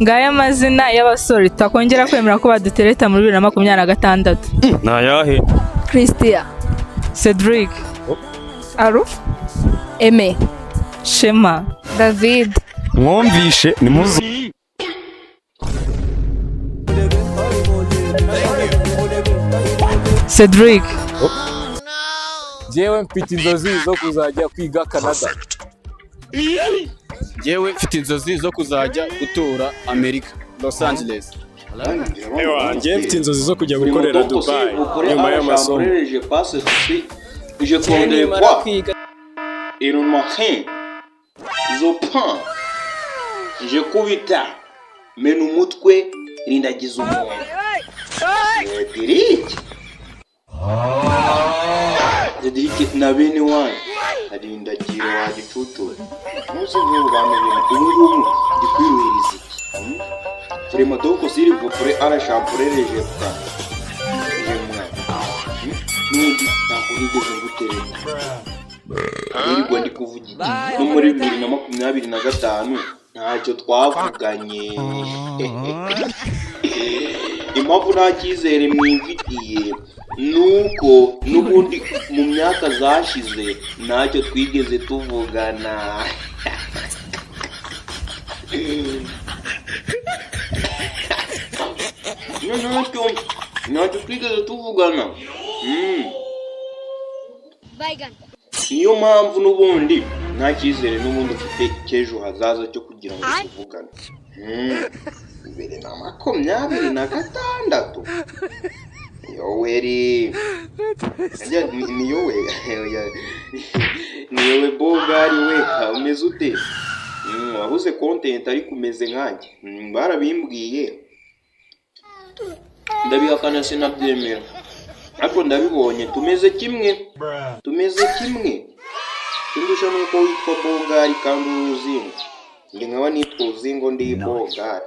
Ngaya amazina y'abasore tutakongera kwemera ko badutereta muri 2026. Ni ayahe? Christian. Cedric. Aruf. Aimé. Shema. David. Mwumvishe nimuzu. Cedric. Njyewe mfite inzozi zo kuzajya kwiga Canada. Njyewe mfite inzozi zo kuzajya gutura Amerika, Los Angeles. Njyewe mfite inzozi zo kujya gukorera Dubai nyuma y'amasomo. Je prendrai quoi? Irumahin. Zopin. Je kubita. Mena umutwe rindagiza umuntu. Cedric. Cedric na bene wanyu. Arindagira wa gicucu. Ntuzi nk'ubu bantu bintu ubu ngubu ndi kwiruhiriza iki? Turema doko s'il vous plaît à la chambre rejecta. N'undi ntabwo nigeze ngutereta. Nirirwa ndi kuvuga iki? No muri 2025 ntacyo twavuganye. Impamvu nta cyizere mwifitiye ni uko n'ubundi mu myaka zashize ntacyo twigeze tuvugana. Ntacyo twigeze tuvugana. Niyo mpamvu n'ubundi nta cyizere n'ubundi ufite cy'ejo hazaza cyo kugira ngo tuvugane. 2026 Yoweri ni yowe ni yowe bogari we umeze ute? Wabuze content ariko umeze nkanjye. Barabimbwiye ndabihakana sinabyemera, ariko ndabibonye tumeze kimwe, tumeze kimwe. Indusha nuko witwa bogari kandi uri uruzingo, njye nkaba nitwa uruzingo ndi bogari.